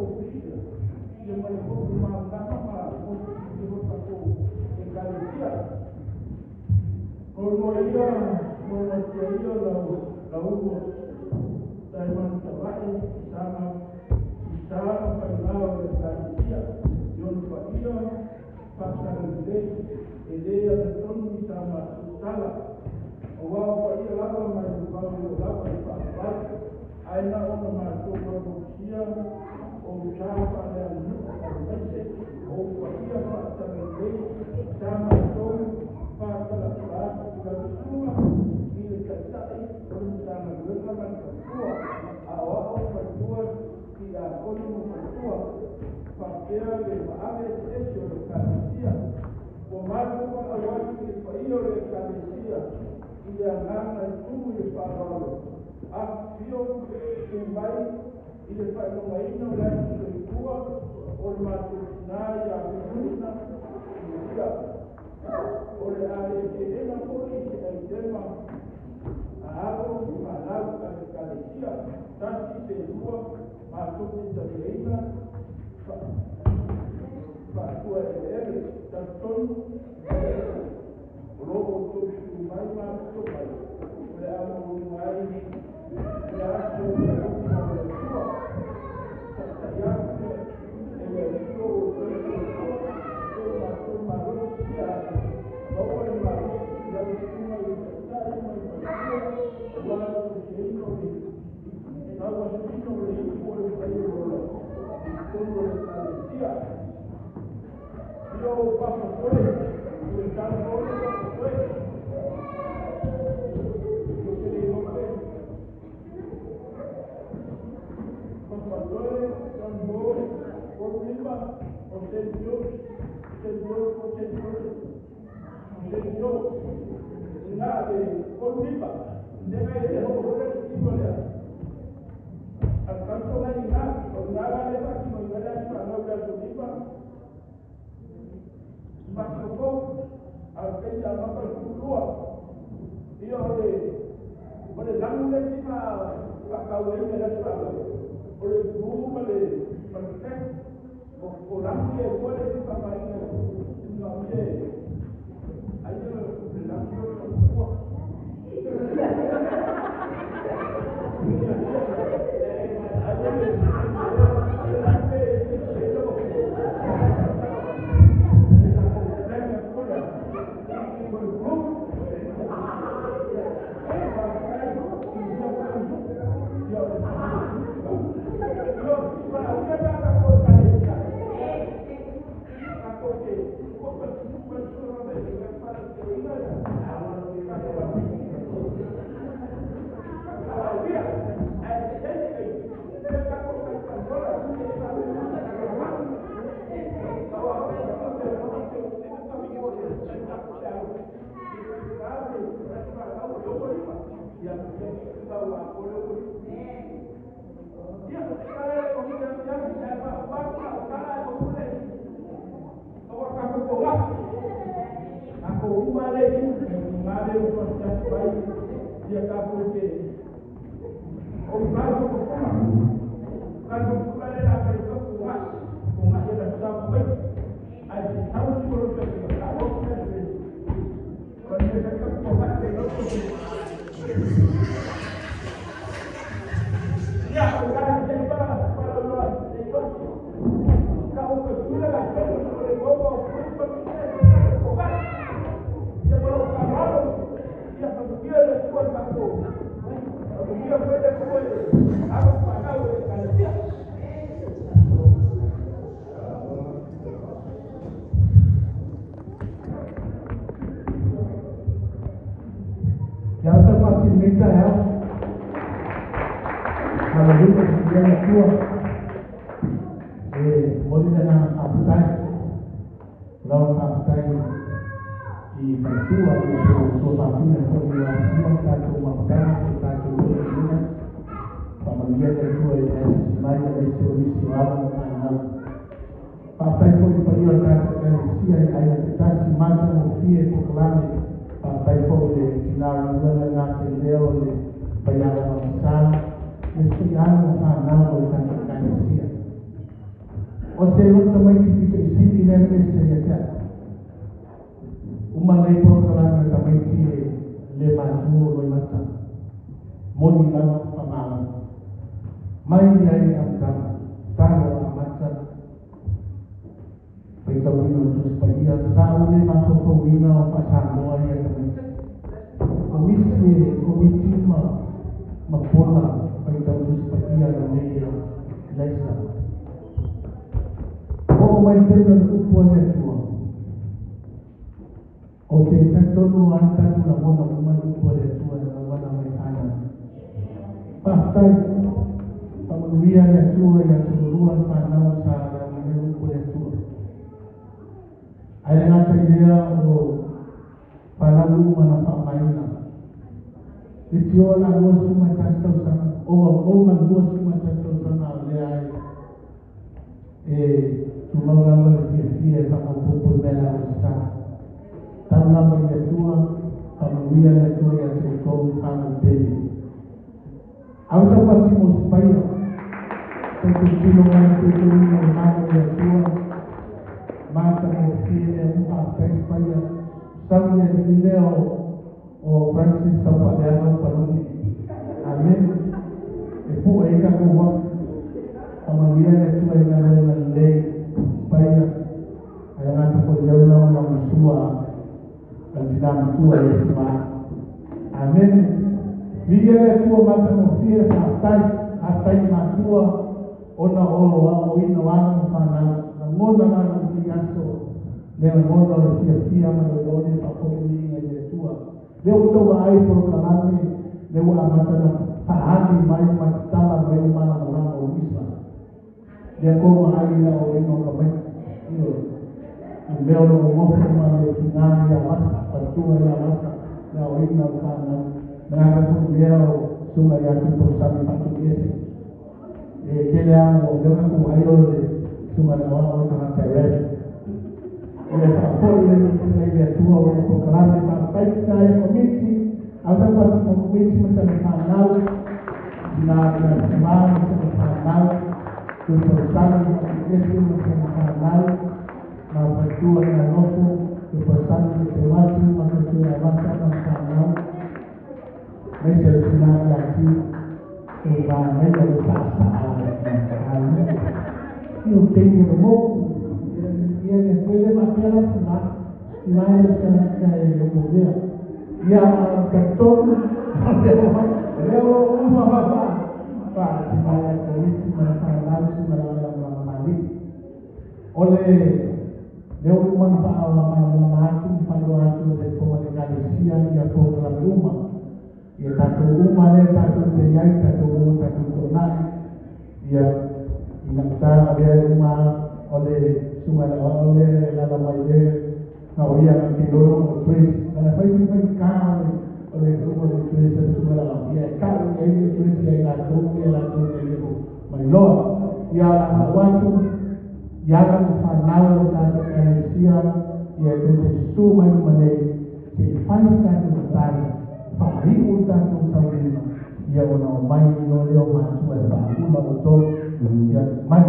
S7: tatou tusi ia ma le foʻi malamalama ma motusia foi tatou ekalesia. Nonoa ia nonoatia ia lau lauga taemanutavae saga i sa ma faigā o le ekalesia i ona paia faasalalelei e lē agatonu i sa matou tala auā o paia lava mai luvau e oo lava i faavavau ae na ona matou malumalusia o sa faaleaganuu aemaise o paia faatalalelei sa matou fa'atalapala atu i lau susuga i le taʻitaʻi o le Matagaluega ma le faletua aoao faletua tiakoni ma faletua faapea le maave eseese o le ekalesia. Ua matou valaau atu i le paia o le ekalesia i le agaga e tumu i le faaaloalo afifio tu mai i le faailogaina o le aso soifua o le matou tinā iā Fetalina Lucia. O le a lē teena foʻi se aitema a alo fanau a le ekalesia tasi pe lua matou te taliaina faatua eleele talitonu o loo outou susu mai ma afifio mai o le a maualuga ai le aso alofa o le Atua. Taʻitaʻi atu e le Atua outou soifua o lo matou malosi ia maua le malosi i lau susuga i le taʻitaʻi ma le faletua auā le tausiaina o le tauasuina o le ipu o le paia ola i totonu o le ekalesia. Ia ou papa toe le talo papa toe o te le lope papa toe tambo kolima o St. George, St. George, o St. George, St. George ina le kolima nega e ho ho le tino lea al canto la ina o nada le fa kino ina le fa no le kolima masoko al peja mapa kulua ia o le langu le tima pa kau e le fa o le blue ma le black o langu le ko le tima mai na no ye ai le langu o ko. O se lota mai ki pito i sili lea na ese ia te au. Uma lei polokalame o tamaiti e le matua o loimata. Moni lava faamalo. Mai ai le amataga, talo amata, faitauina o le Tusi Paia, sa ou le mafaufauina o faa-Samoa ia tamaiti. O nisi e komiti ma ma pola faitau Tusi Paia lenei ia Laisa. Oo mai le taimi o le upu a le Atua. Ou te talitonu lava tatou lagona uma le upu a le Atua e lauala mai fanau. Faafetai, faamanuia le Atua ia te oulua le fanau sa lauga mai le upu a le Atua. Ae le gata i lea o fanau uma na faaaogaina. Le tioa la 21 tausaga, ova ma le 21 tausaga a o lea ai e tumau lava le fiafia e faamaopoopo i mea la o sa. Tau lava i le Atua, faamanuia le Atua ia te outou fanau pele. Au sau pati mo sipaia, tau tilotilo mai le teuteuina o le malo o le Atua, mata gofie lea mu faafetai sipaia. Sau le alii lea o Francis tau faaleaga o paluni. Amen. E pu'e ai tatou uafu. Faamanuia le Atua i galuega lelei sipaia. Ae le gata foi i lea o le lagolagosua a le tina matua ia Sima. Amen. Viia le Atua matagofie, faafetai. Faafetai i matua ona o lo aoaoina o alo ma fanau. Lagona lava i lenei aso le lagona o le fiafia ma le olioli e faafoi viiga i le Atua. Lea ua outou vaai i polokalame lea ua amata ona faaali mai ma tatala mai le malamalama o Luisa. Lea kou vaai i le aoaoina o tamaiti. Ioe. I mea o lo o nofo ma le tina ia Vasa, faletua ia Vasa, le aoaoina o le fanau. Le agaga foi lea o susuga ia Tuipausami Faatuiese. E tele lava o lea ua tatou vaai o le susuga i le aoao o le tagata e rap. Ia faafoi le viiga i le Atua o lona polokalame. Faafetai tina ia komiti, au sau faatino komiti ma sana fanau, tina ia Sima ma sana fanau, Tuipausami Faatuiese ma sana fanau, ma faletua ia Nofo, Tuipausami Eteuati ma faletua ia Vasa ma le fanau, aemaise o le tina ia Tiu. E manaia le saasaa o le alii. I o teine o le moku. Ia le atua e le faapea la sima. Sima e le o se tagata e omovea. Ia talitonu o lea ua uma fa sima ia Komiti ma le fanau sima le lagolago ma alii. O le lea ua uma ona faamalamalama atu ma faailoa atu e le fofoga o le Ekalesia ia polokalame uma. Ia tatou uma lea tatou te i ai, tatou o tatou toonai, ia i gauta o lea e uma o le susuga i le aoao lea e alaala mai lea na o ia na te iloa lona o dress. Na fai se faigata o le faiga o le dress a le susuga i le aoao. Ia e tau i ai le dress ia i latou ia latou te le o mailoa. Ia o le a fau atu i alo ma fanau o le tatou Ekalesia, ia tou te susu mai luma nei, se i fai se tatou tatalo, faaiu le tatou sauniga, ia ona omai loa lea o matua e faaula outou, ia mai.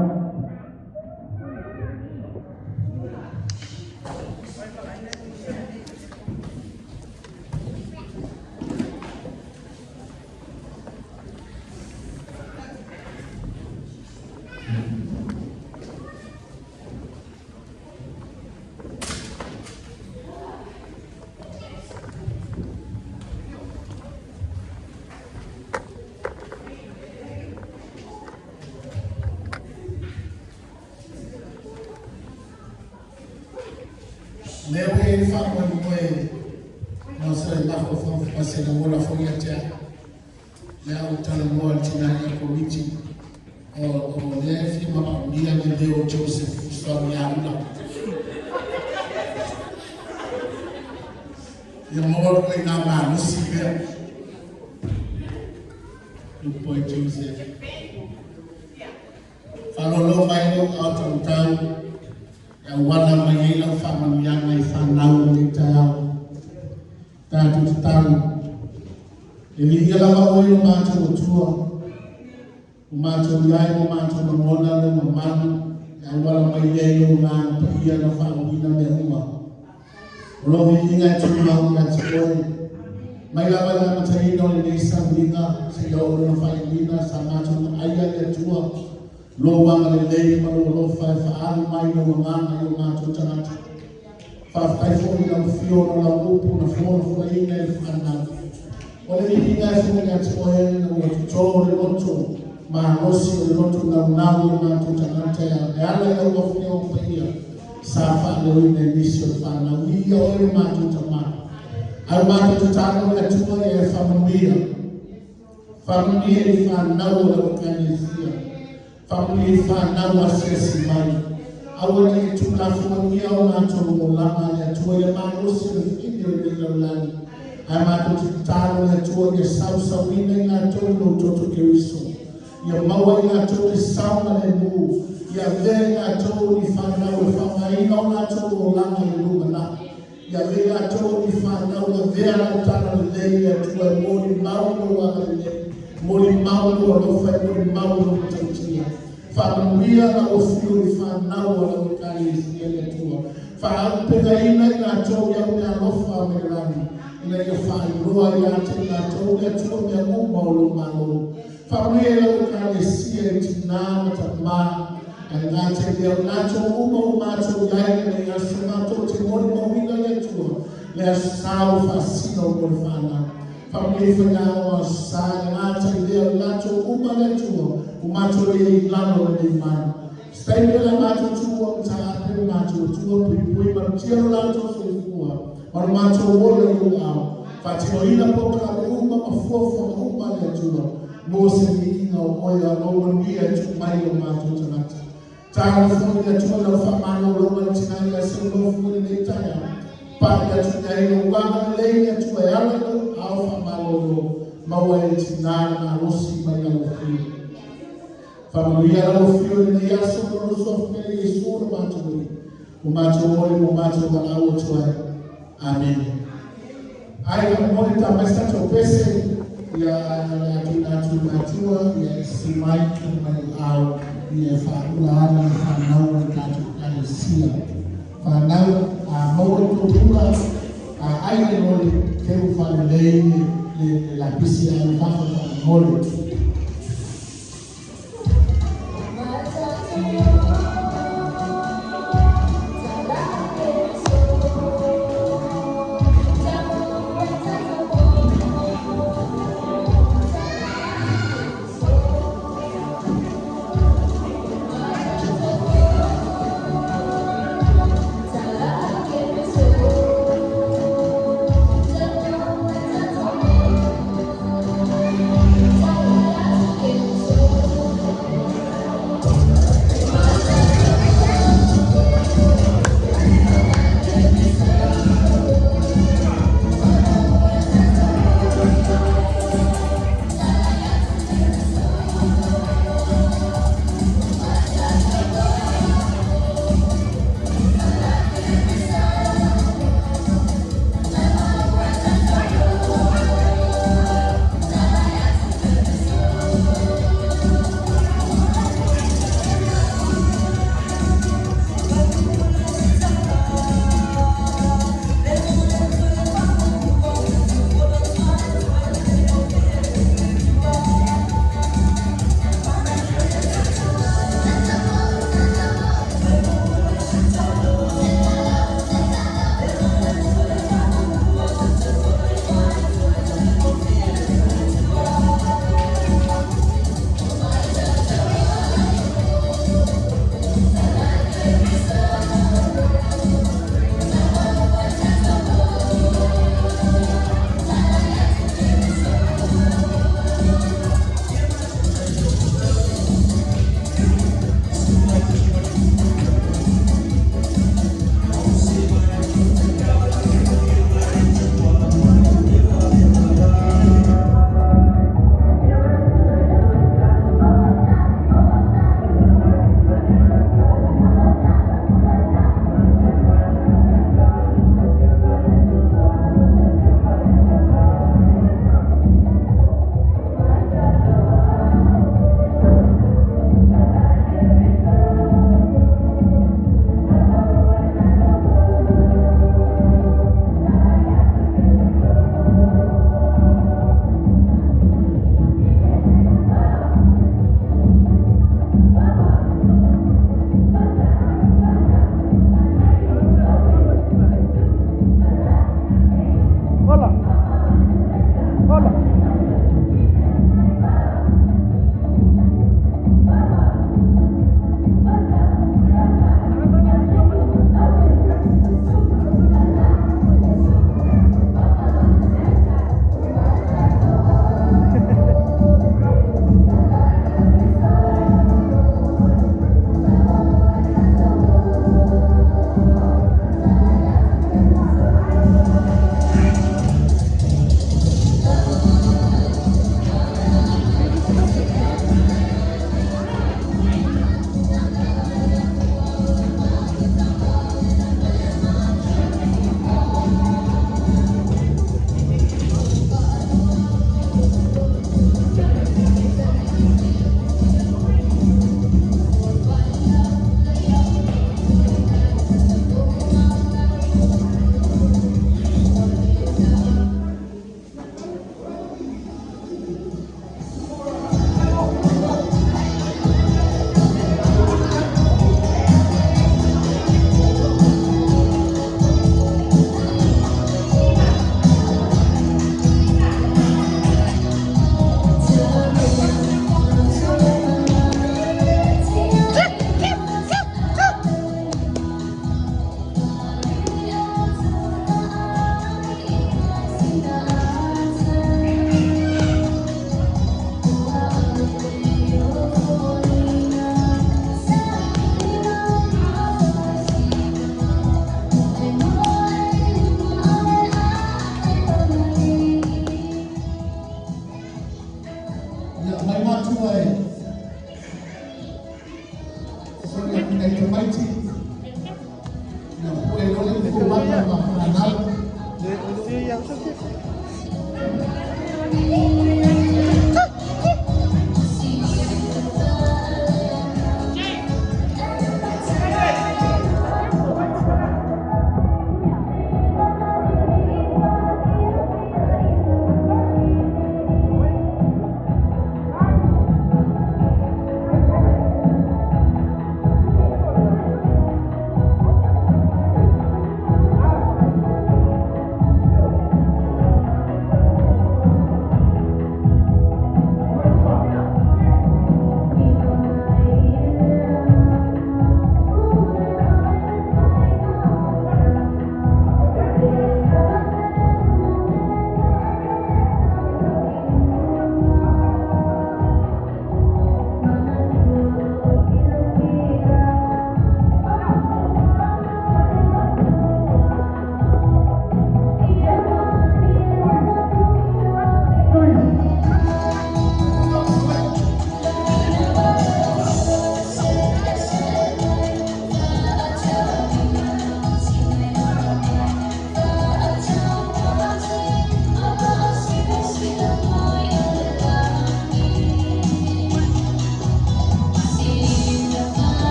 S8: Lea ua i ai le faamoemoe mo se mafaufau ma se lagona foi ia te au. Lea ua talanoa le tina i le Komiti o lea e fia manaomia le leo o Joseph Fesoasoani-Aula. Ia maua le ituaiga malosi lea. Good boy Joseph. Faaaloalo mai lou ao taumatau e auala mai ai lau faamanuiaga i fanau o lenei taeao. Tatou tatalo, e viia lava oe lo matou Atua, ua matou i ai ua matou lagona lou mamalu e Auala mai lea i lou Agaga Paia na faauuina mea uma. O lou viiga e tumau ia te oe, mai lava i le amataina o lenei sauniga seia oo i lona faaiuina, sa matou vaaia le Atua, lou agalelei ma lou alofa e faaalu mai lou agaga i o matou tagata. Faafetai foi i lau afio ona o lau upu na folafolaina i le fanau. O le viiga e foi ia te oe ina ua toto le loto malosi o le loto naunau i o matou tagata e ala i lau Afioga Paia sa faaleoina i nisi o le fanau. Viia oe lo matou Tama. Ae o matou tatalo i le Atua ia e faamanuia. Faamanuia i fanau o lau Ekalesia. Faamanuia i fanau asiasi mai. Aua ne i tuulafoaia o latou olaga le Atua i le malosi o le fili o lenei lalolagi. Ae matou te tatalo le Atua ia sausauina i latou i lou toto Keriso. Ia maua i latou le saogalemu. Ia avea i latou ni fanau e faaaogaina o latou olaga i le lumanai. Ia avea i latou ni fanau e avea lau talalelei le Atua e molimau i lou agalelei, molimau i lou alofa, e molimau i lou matautia. Faamanuia lau afio i fanau a lau Ekalesia le Atua. Faaauupegaina i latou i au meaalofa mai le lagi, ina ia faailoa ia te i latou le Atua mea uma o lou Malo. Faamanuia i lau Ekalesia i tinā ma tamā, ae le gata i lea o latou uma ua matou i ai i lenei aso, matou te molimauina le Atua, le Aso Sa ua faasino mo le fanau. Faamanuia i faiaoga o Aso Sa, e le gata i lea o latou uma le Atua ua matou i ai i lalo o lenei malu. Se taimi o le a matou tuua mataape lo matou Atua, puipui malutia lo latou soifua ma lo matou ola i ou aao. Faatinoina polokalame uma ma fuafuaga uma a le Atua mo se viiga o oe a o lou manuia e tuu mai i o matou tagata. Talofa i le Atua i lau faamalologa i le tina ia Seulofu i lenei taeao. Pai atu i ai lou agalelei le Atua e ala i lou aao faamalolo, maua e le tina le malosi mai lau afio. Faamanuia lau afio i lenei aso ma lou suafa pele Iesu lo matou Alii, ua matou oli ma ua matou valaau atu ai. Amene. Ai ka momoli ta mai se tatou pese ia o le a tuuina atu i matua ia e susu mai tuuina mai i au ia e faaula ana le fanau a le tatou Ekalesia. Fanau a maua le tou pula a ai le loli teu faalelei le le lapisi a ave fafo faamolemole.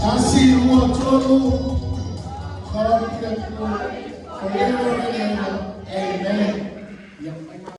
S8: Tasi rua tolu, kawaki atu, o leo